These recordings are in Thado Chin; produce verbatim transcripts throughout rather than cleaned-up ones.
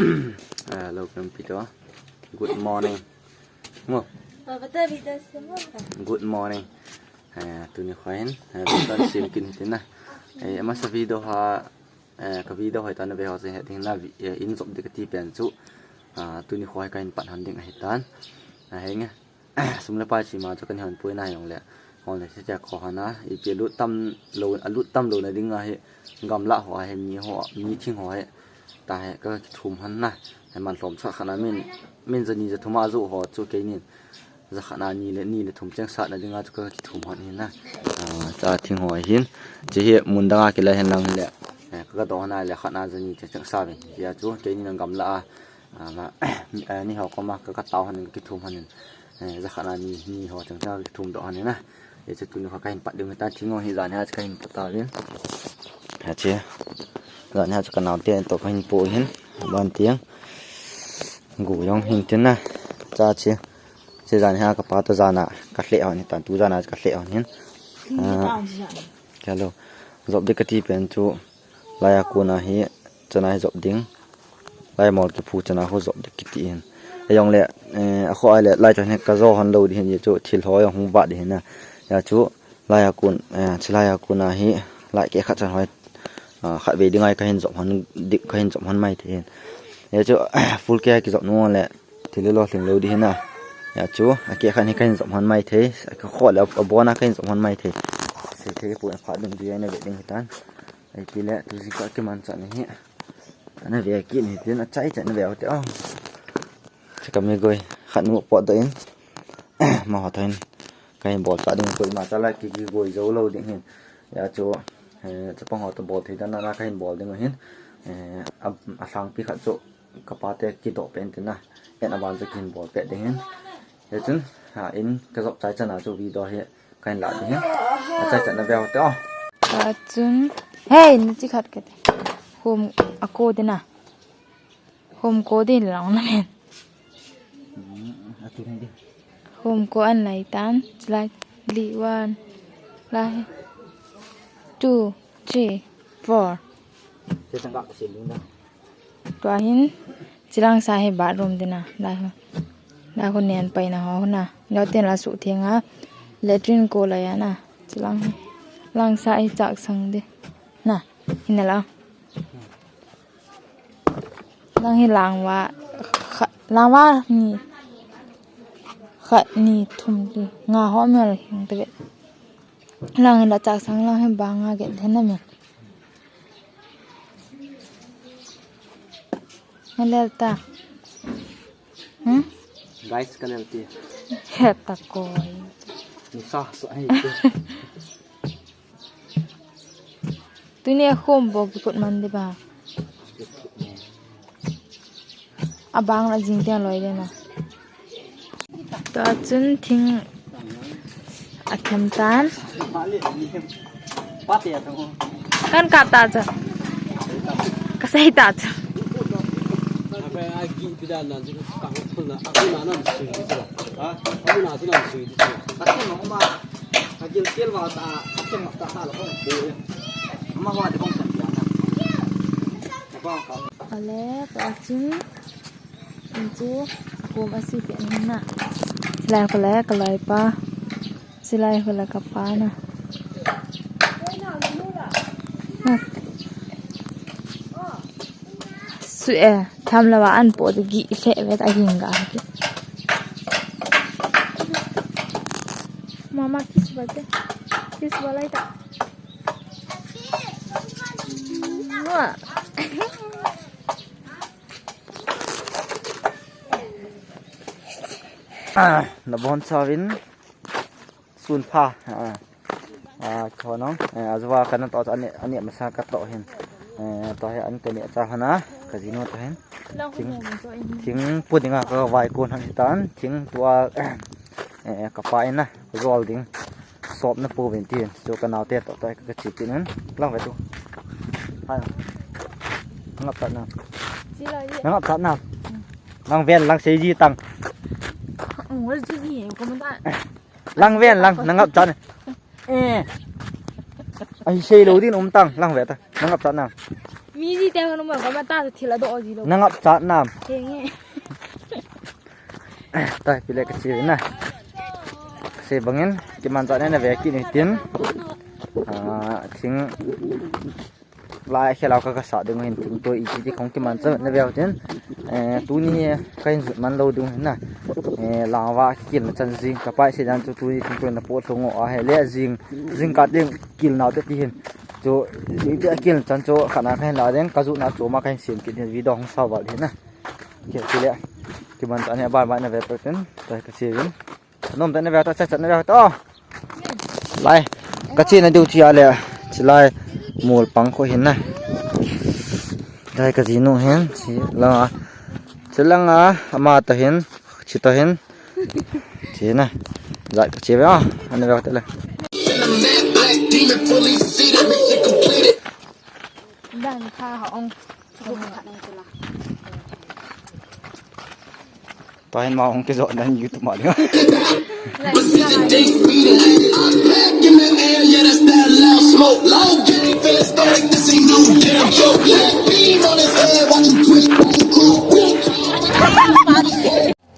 Hello, Pempito. Good morning. Mo. Good morning. Eh, tuni khoa hin, eh, video sim kit hitin na. Eh, amasa video ha, eh, ka video hoi tan ve ho se he ding na, eh, in jop ding kati pen chu. Ah, tuni khoa kahin pan hon ding ahitan. Ah, henge. Sum le pai chi ma chu kan hon pui na jong le. Hon le se kho hana, ipi lut tam lou, a lut tam lou na ding ahi, gamla ho ahi, mi ho, mi thing ho ahi. Tahi ka kithum hon na. He man lom sa khana min, min jani jathum a jo ho chu keinin. Jakhat na ni le, ni le thum cheng sat na dinga chu ka kithum hon hin na. Ah, cha thing ho hin. Chi hi mun danga kila hen lang le. Eh, ka do hon a le khat na jani cheng cheng sa ve. Hia chu keinin gamla a. Ah, ma, eh, ni ho koma ka, ka tao hon kithum hon hin. Eh, jakhat na ni, ni ho cheng cheng kithum do hon hin na. Hiche tuni khoa kahin pat ding ta thing ho hi jan hi a chu kahin pat ta vin. Hiche. Jan hi a chu ka naote to kahin pu hin. Ban tiang. Gu jong hin tin na. Cha chi. Chi jan hi a ka pa to jan a ka lheh hon hin tan tu jan a ka lheh hon hin. Ah, hello. Jop ding kati pen chu. Laiya kona hi chana hi jop ding. Lai mol kiphu chana ho jop ding kiti hin. Ajong le, eh, akho ai le lai chon hi ka jo hon lou ding hin chu thil ho jong hung vat ding hin na. Hia chu laiya kon, eh, chi laiya kona hi lai keh khat chan hoi, ah, khat ve ding ai kahin jop hon, ding kahin jop hon mai thei hin. Hia chu full keh kijop nu le thil lo lhing lou ding hin na. Hia chu akeh khat hi kahin jop hon mai thei. Akho le abon a kahin jop hon mai thei. Sei thei pu phat ding jui ai na ve ding hitan. Ipi le tu jing ka kiman chan hi. Ana ve kit ni tin achai chan ve u te o. Che ka mi goi khat nu pot doh in. Ma ho thain. Kahin bol ta ding koima cha la ki, ki goi jo lou ding hin. Hia chu, eh, chapang ho to bol thei dan na kahin bol ding hin. Eh, a, alhangpi khat chu ka pa te kidoh pen tin na. En aban chu kahin bol peh ding hin. Hia chun, ha, in ka jop chai chan a chu video hi. Kahin la ding hin. Achai chan na ve u te o. Ka chun. Hey, na chi khat kate. Hom a ko ding na. Hom ko ding lang na men. Hmm, a tu ding. Hom ko an lai tan. Lai li one. Lai. Two, three, four. Te sang ka ko sin ding da. Tua hin, chilang sa hi bathroom ding na, la ho. La ho nen pai na ho na. Lo ten la su theng a, latrine ko la ya na. Chilang hi. Lang sa hi chak sang ding. Na, hin na la. Lang hi lang va, kha-, lang va ni. Khat ni thum li. Nga ho mel hing te ve. Lang hi la chak sang lang hi ba nga get ding na me. Ngalel ta. Hmm? Guys, ka lel ti. He ta koi. Nisa, so ai. Tuni a khom bo kikut man ding ba. Abang la jing tiang loi le na. Tua chun thing a them tan. Kan kap ta chu. Ka sei ta chu. Ale, tua chun. Hiche, akom asi pen hin na. Chulai khole, ka loipa. Chulai khole, ka pa na. Na. Su e, tham lou a an po de gi lheh ve ta ging ga. Mama kiss ba te. Kiss ba lai ta. Mua. Ah, na bon chauvin sun pha. Ah, ah, cho nong. Eh, azuwa kana to ani, ani masa ka to hin. Eh, to he an te ni cha hana ka jinu to hin. Thing, thing pu dinga ka vai kun han hitan. Thing tua, eh, ka pa ina. Jol ding. Sop na pu vin tin. Chu ka naote to to ka chi tin. Lang ve tu. Hai. Ngap ta na. Chi la ye. Ngap ta na. Lang ven lang sei ji tang. Ngol ji ni ko ma ta. Lang ven lang, na ngap chan. Eh. Ai sei lou ding um tang, lang ve ta. Na ngap chan na. Mi ji te ko number ko ma ta thil a do ji lo. Nangap chat nam. Kenge. Tah pile ka chi na. Sei bangin, kimanchah na ve kit ni tin. Ah, thing lai khel a ka, ka sah ding hin thing to i chi ti khong kimanchah na ve tin. Eh, tuni hi ka hin jot man lou ding hin na. Eh, langva kil na chan jing ka pai se dan chu tuni thing to na po thong o a he le jing, jing ka ding kil nau te ti hin. Chu, jing te kil chan chu khana ka hin la ding ka jot na chu ma ka hin siam kit hin video hong sa val hin na. Kei, kei le. Kimanchah na ba ba na ve pa tin. Tah ka chi vin. Nom ta na ve ta, cha cha na ve ta. Lai. Ka chi na diu chi a le. Chi lai. Mol pang ko hin na. Lai ka ji nu hin. Chi langa. Chi langa. Ama ta hin. Chi ta hin. Chi na. Lai ka chi ve a. Ana ve ta le. Dan kha ha ong. Tahin ma hong kijot dan YouTube ma ding.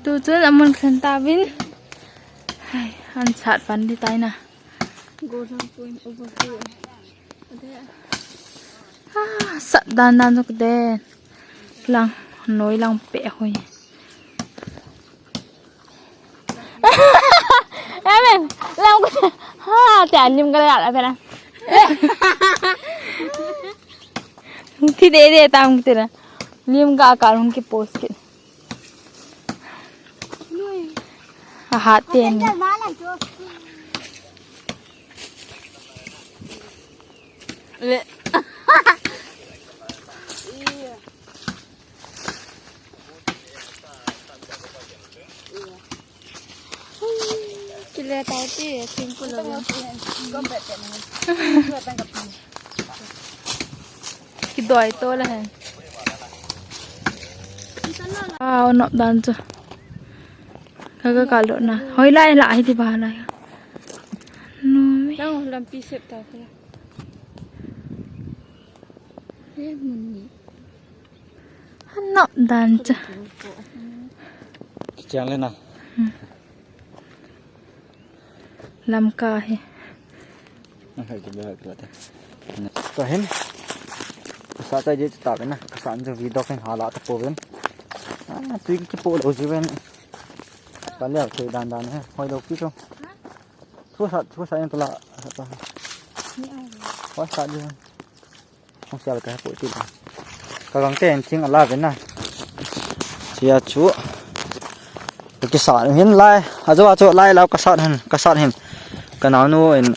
Tu chun amun khan ta vin. Hai, an chat pan di tai na. Go lang point over here. Ah, sat dan dan jok den. Lang, noi lang pe hoi. Amen. Lang ko ha, te anim ka la la pena. Ti de de tam ti na. Lim ga ka lung ki post ki. A hat ten. Le. Kile tau ti, thing ku lo le. Kidoi to la hen. Wow, nop dan chu. Ka ka ka lo na. Hoi lai la hi ti ba lai. No mi. Lang lampi sep ta ka. He mun ni. Nop dan chu. Kichang le na. Hmm. Lamka hi. Hai ke ba ka ta. Ka hin. Sa ta je ta na. Ka san jo video kan hala ta po ven. Ah, tu ki po lo ji ven. Ka le ke dan dan he. Hoi lo ki to. Thu sa, thu sa yang to la. Hoi sa ji. Hong sial ka pu ti. Ka gang te en thing ala ve na. Sia chu. Ka kisa hin lai. Ajo ajo lai lau ka sat hin, ka sat hin. Ka nau nu in.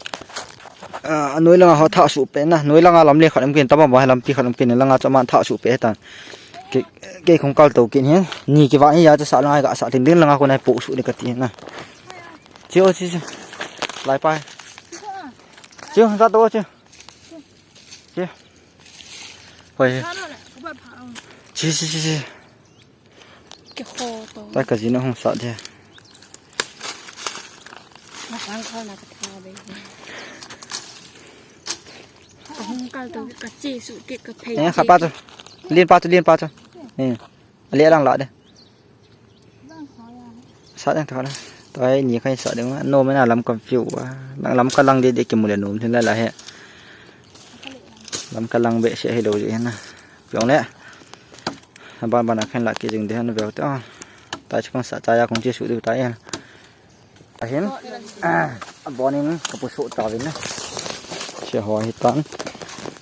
Ah, noi langa ho tha su pe na. Noi langa lam le khat am kin tama ba lam pi khat am kin langa cha man tha su pe tan. Ke, ke khong kal to kin hin. Ni ki va hi ya cha sa langa ka sa ding ding langa ko nai pu su ni ka ti na. Chiu, chiu, chiu. Lai pai. Chiu, za to chiu. Chi. Hoi. Chi, chi, chi, chi. Ke ho to. Ta ka jin a hung sa de. Na sang kho na ka tha be. Ka hung kal to ka chi su ke ka phei. Eh, kha pa chu. Lin pa chu, lin pa chu. Eh. Le lang la de. Sa ding tha la. Toi ni khai sa ding. No me na lam kam fiu. Lang lam ka lang de de ki mu le nom thin la la he. Lam ka lang be se he lo ji na. Piong le. Ban ban a khen la ki jing de han ve ta. Ta chi kong sa cha ya kong chi su du ta ya. Ahin, ah, abonin ka pusu tavin na. Che ho hi tan.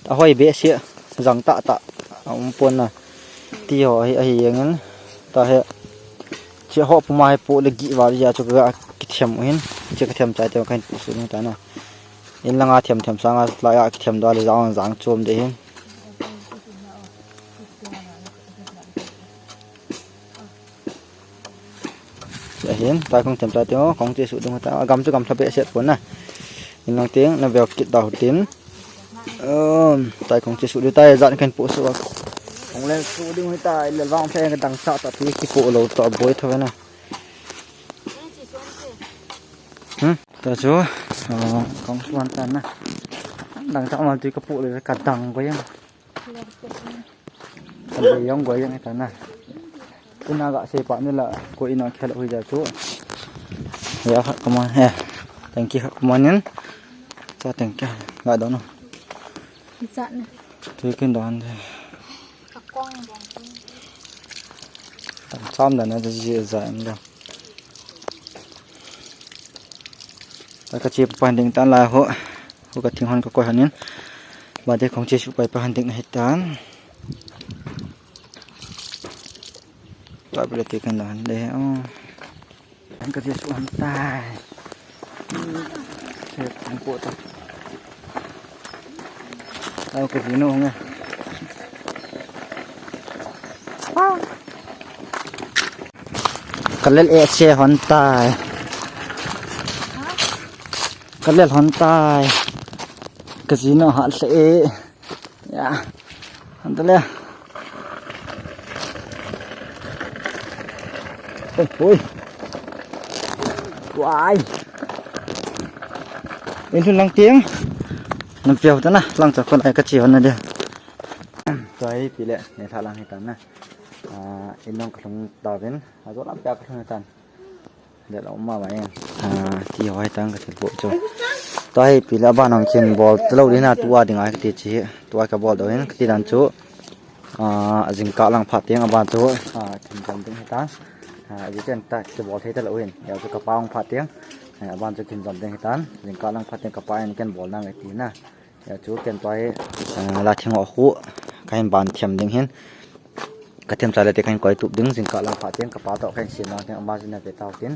A hoi be se jang ta ta. A um pon na. Ti ho hi ahi yengin. Ta he. Che ho puma hi pu le gi va ya chu ka kithem hin. Che ka them chai te ka hin pusu ni ta na. In langa them them sanga la ya kithem da le jang jang chom de hin. Ahin, tai kong tem tai teo, kong che su dung ta, agam chu gam tha be set pon na. In lang teng, na veo kit da hutin. Um, tai kong che su du tai, jan kan pu su. Kong le su dung tai, le vang phe ka dang sa ta ti ki pu lo ta boi tho na. Hmm, ta chu, ah, kong suan ta na. Dang sa ma ti ka pu le ka dang ko yang. Kale yong goi yang ta na. Ina ga se pa ni la ko ina khel hui ja chu. Ya khat kaman he. Thank you khat kaman in. Cha thank you. Ga don no. Cha na. Tu kin don de. Ka kong don. Tam cham da na ji ja em da. Ka che pa ding tan la ho. Hu ka thing hon ka koi hon in. Ba de khong che su pai pa hon ding na hitan. Tua bile te kan dan de, oh. Kan ka che su hon tai. Che kan po ta. Au ka ji no nga. Ka lel e che hon tai. Ka lel hon tai. Ka ji no ha le e. Ya. Hon ta le. Oi, oi. Wai. In thun lang tiang. Nam piau ta na, lang cha kon ai ka che hon na de. Tua hi pi le, ne tha lang hi ta na. Ah, in nong ka lhung ta vin. A jo lam pia ka lhung ta. Lel a um mama in. Ah, ti hoi tang ka thil boh chu. Tua hi pi le a ban hong kin bol ta lo ding na tua ding a ka ti chi. Tua ka bol do hin ka ti dan chu. Ah, jingkah lang phat tiang a ban chu. Ah, kin jam ding hi ta. Ah, ji chen ta ki bol thei ta lo hin. Ya chu ka pa hong phat tiang. Ah, a ban chu kin jam ding hi ta. Jingkah lang phat tiang ka pa in ken bol nang e ti na. Ya chu ken tua hi, ah, la thing ho khu, ka hin ban thiam ding hin. Ka thiam cha le te ka hin koi tup ding, jingkah lang phat tiang ka pa toh ka hin sim lang tiang ama jin na ve tau tin.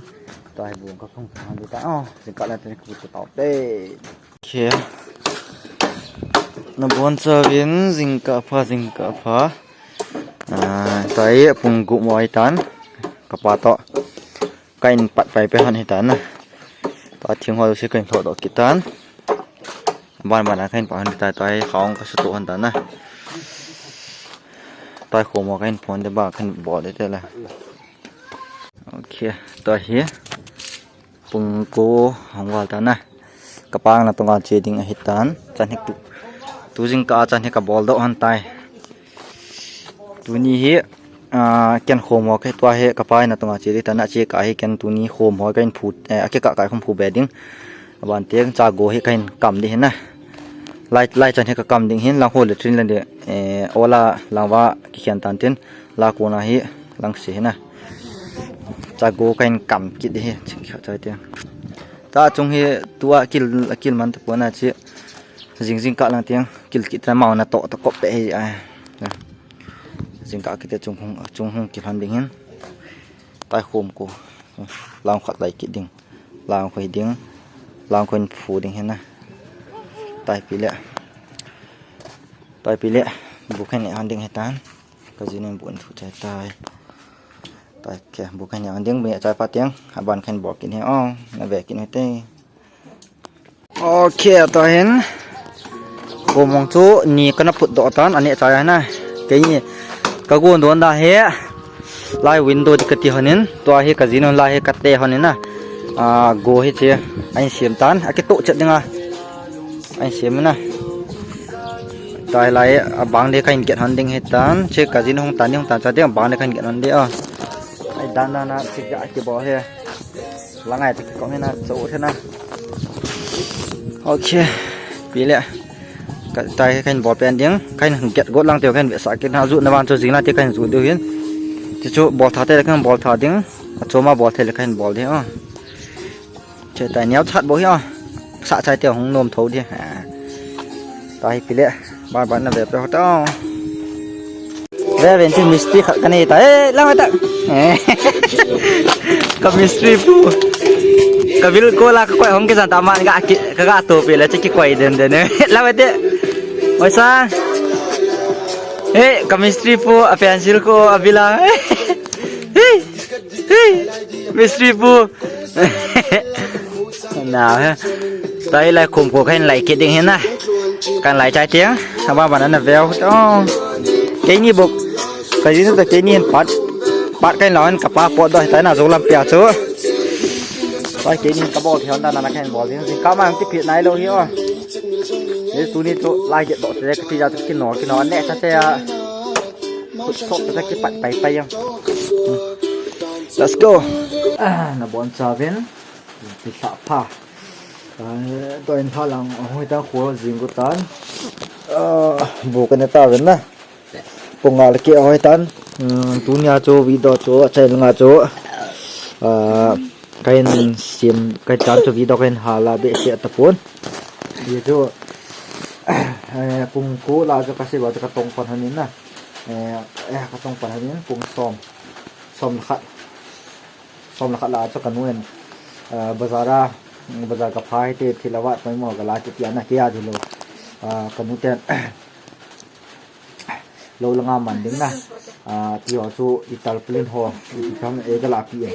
Tua hi bung ka phung phung di ta, oh, jingkah lang te ka pu tau te. Okay. Na bon cha vin, jingkah pha, jingkah pha. Ah, tua hi pung gup mo ai tan, ka pa toh. Ka in pat pai pe hon hi ta na. Tua thing ho si ka in tho do ki tan. Ban ban a ka in pa hon ta, tua hi khong ka su to hon ta na. Tua khu mo ka in phon de ba ka in bol de te la. Okay, tua hi. Pung ko hong val ta na. Ka pang na tonga che ding a hi tan. Chan hik tu. Tu jingkah a chan hik ka bol do hon tai. Tuni hi, ah, ken khom ho ka hi tua hi ka pa in a tonga che ding ta na che ka hi ken tuni khom ho ka in phu, eh, a ke ka ka khom phu be ding. A ban te cha go hi ka in kam ding hi na. Lai, lai chan hi ka kam ding hin lang ho le trin le de, eh, ola lang va ki khian tan tin la ko na hi lang se hi na. Cha go ka in kam kit ding hi chik kha chai te. Ta chung hi tua kil, kil man ta po na chi. Jing jingkah lang tiang kil kit ta mau na to ta kop pe hi ai. Jingkah kit te chung hung, chung hung kil han ding hin. Tai khom ko. Lang khat lai kit ding. Lang khoi ding. Lang khoi phu ding hin na. Tai pi le. Tai pi le. Bu khen ne han ding he tan. Ka jin in bu in thu chai tai. Tai ke bu khen ne han ding bu ne chai pa tiang. A ban khen bol kit he ong. Na ve kit he te. Okay, tua hin. Khom hong chu ni ka na phut do tan, a ne chai na. Kei ni ka gon don da he. Lai window di ka ti hon in, tua hi ka jin hon lai hi ka te hon in na. Ah, go hi che. A in siam tan, a ke to chet ding a. A in siam na. Tua hi lai a bang de ka in get hon ding hi tan, che ka jin hong tan ding hong tan cha ding a bang de ka in get hon de a. Ai dan dan a che ga ki bo he. Langai te kong hena, cho hena. Okay. Pi le. Ka tai kahin bol pen ding. Kahin get got lang teu kahin vesa kit na ju na van chu jing la te kahin ju deu hin. Ti chu bol tha te le kahin bol tha ding. A choma bol the le kahin bol ding a. Che tai neo chat bo hi a. Sa chai te hung nom tho ding. Ha. Tai pi le. Ban ban na ve pe ho ta. Ve ven chu mistri khat ka nei ta. Eh, lang ta. Eh. Ka mistri pu. Ka bil ko la ka koi hong ke san ta man ga ki, ka ga to pe la chi ki koi den den. Lang te. Oi sa. Eh, ka mistri pu a pencil ko a bila. Eh. Eh. Mistri pu. Na he. Tai lai khum ko kahin lai kit ding hin na. Kahin lai chai tiang. Haba bana na veu. Oh. Keini bok. Ka jin ta keini hin pat. Pat kahin lawan ka pa pot do tai na jo lam pia chu. Tai keini ka bol thian da na kahin bol ding. Ka mang ti phit nai lo hi o. Tuni chu lai get doh te kati ja chu kinol, kinol ne ta te a. Khut sop ta kipat pai pai jeng. Let's go. Ah, nabon chauvin. Ti sa pha. Ah, to in tha lang, hoi ta kho jing ko tan. Ah, bu ka ne tauvin na. Pung nga le ke hoi tan. Hmm, tunia chu video chu, a channel nga chu. Ah, kahin sim, kahin chan chu video kahin hala behseh tapon. Ye chu, eh, pung ko la chu ka se ba chu ka tong pan hanin na. Eh, eh, ka tong pan hanin pung som. Som le khat. Som le khat la chu ka nu in, ah, bazar a, bazar ka pha hite thil avat pai mo ka la ti tia na ke a thilo. Ah, ka nu ten, lo langa man ding na. Ah, ti ho chu i tarpaulin ho, i ti tham e ka la pi e.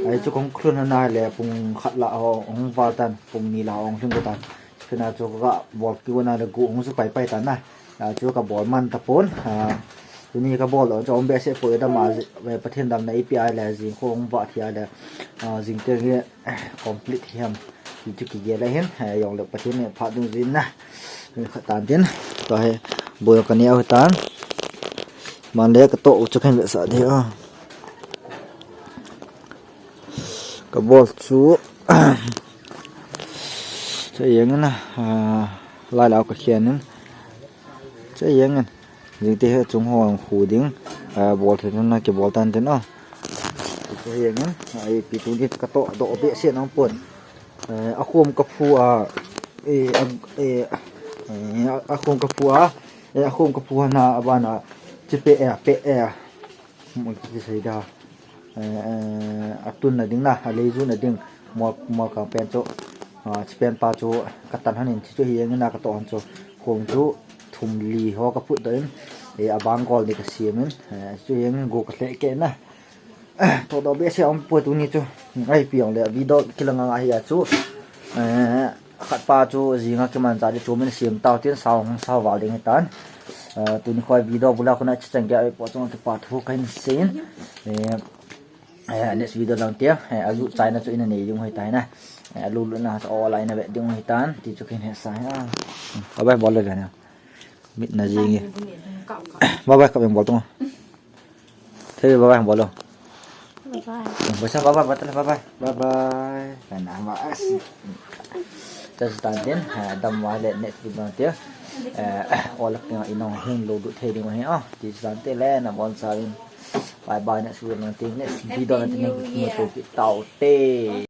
Ai chu kong khun na le pung khat la ho, hung val tan, pung ni la ho, hung hling ko tan. Kena chu ka bol ki na le gu hung chu pai pai tan na. Ah, chu ka bol man tapon. Ah, tuni ka bol lo chu um behseh poi dam a, eh, Pathen damna ipi a le jing kho hung vah thei a le, ah, jing te nge, eh, complete hiam. Ti chu kigel ahin, eh, jong le Pathen in phat ding jin na. Ni khat tan tin. To he, bol ka ne a tan. Man le ka to chu kan ve sa de a. Ka bol chu. Chu jeng in na, ah, lai lau ka khian in. Chu jeng in. Jing te he chung ho ang khu ding. Ah, bol thei na kibol tan tin a. Chu jeng in. Ai pi tuni ka to doh behseh nang pon. Eh, a khum ka phu a, eh, a, eh, eh, a khum ka phu a, eh, a khum ka phu a na, a ban a, chi pe e, pe e. Mo ki sei da. Eh, eh, a tun na ding na, a lei ju na ding. Mo, mo ka pen chu, ah, chi pen pa chu, ka tan hanin chi chu hi jeng in na ka to han chu. Khum chu, thum li ho ka put doh in, eh, a bang gol ni ka siam in, eh, chu jeng in gu ka hle ke na. To doh behseh um poi tuni chu. Ai pi jong le video kilang a hi a chu. Eh, khat pa chu jing a kiman cha di chu min sim tau tin sao hung sao val ding hi tan. Eh, tuni khoi video bula khuna chi chang ge ai po chung te pa thu kahin sei in. Eh, eh, next video lang tia. Eh, a ju chai na chu in a nei ding hi tai na. Eh, a lu lu na cha o lai na ve ding hi tan. Ti chu kahin he sa ha. Bye bye bol le na. Mit na jing e. Bye bye ka beng bol tung. Thei bye bye bol lo. Bye bye. Bye bye, bye bye, bye bye. Bye bye. Kana ma as. Just tan tin, ha, dam wa le next video te. Eh, all of you know, hin lo du thei ding he. Oh, this tan te le nabon chauvin. Bye bye, next video te, next video te, next video te.